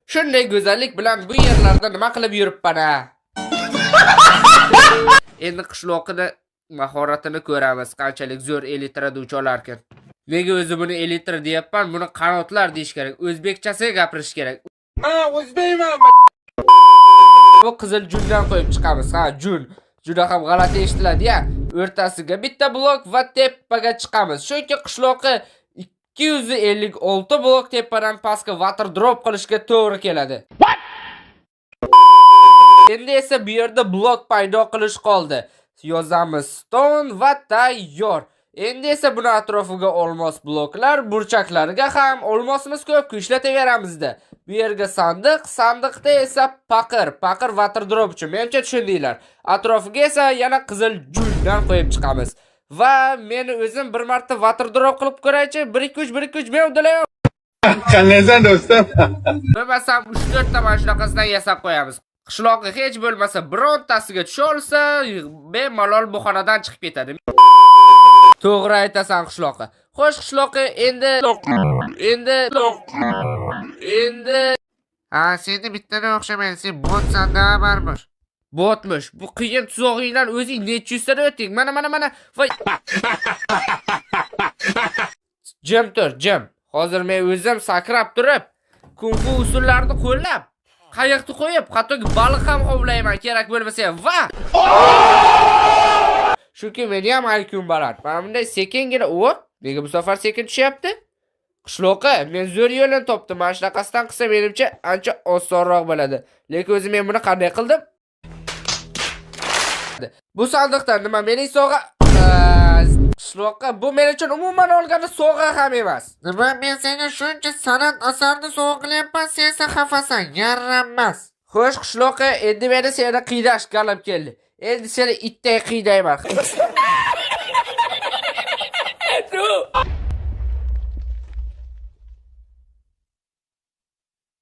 Shunday go'zallik bilan bu yerlarda nima qilib yuribman a? Endi qishloqini mahoratini ko'ramiz, qanchalik zo'r elitrada ucha olarkan. Nega o'zi buni elitra deyapman? Buni qanotlar deyish kerak. O'zbekchasiga gapirish kerak. Ha, o'zbekman. Bu qizil jundan qo'yib chiqamiz. Ha, jun. Juda ham g'alati eshitiladi-ya. O'rtasiga bitta blok va tepaga chiqamiz. Chunki qishloqi 256 blok tepadan pastga water drop qilishga to'g'ri keladi. Endi esa bu yerda blok paydo qilish qoldi. Yozamiz stone va tayyor. Endi esa buni atrofiga olmos bloklar, burchaklariga ham olmosimiz ko'p, ishlataveramizda. Bu yerga sandiq, sandiqda esa paqir, paqir water drop uchun. Menimcha tushundinglar. Atrofiga esa yana qizil jundan qo'yib chiqamiz. Va meni o'zim bir marta water drop qilib ko'raychi. 1 2 3 1 2 3 men uddalayman. Qandaysan, do'stim? Bo'lmasam 3-4 ta mana shunaqasidan yasab qo'yamiz. Qishloqqa hech bo'lmasa birontasiga tusha olsa, bemalol bu xonadan chiqib ketadi. To'g'ri aytasan, qishloqqa. Xo'sh, qishloqqa, endi endi endi ha, seni bittadan o'xshamaydi, sen botsan-da baribir. Botmish. Bu qiyin tuzog'ingdan o'zing necha yuztada o'tding. Mana mana mana. Voy. Jim tur, jim. Hozir men o'zim sakrab turib, kung fu usullarini qo'llab, qayiqni qo'yib, hattoki baliq ham ovlayman kerak bo'lmasa ham. Va chunki meni ham IQ'm baland. Mana bunday sekingina, o, nega bu safar sekin tushyapti? Qishloqqa, men zo'r yo'lini topdim. Mana shunaqasidan qilsa menimcha ancha osonroq bo'ladi. Lekin o'zi men buni qanday qildim? Bu sandiqdan nima mening sovg'a? Qishloqqa, bu men uchun umuman olganda sovg'a ham emas. Nima, men senga shuncha san'at asarini sovg'a qilyapman, sen esa xafasan, yaramas. Xo'sh, qishloqqa, endi meni seni qiynash galab keldi. Endi seni itday qiynayman.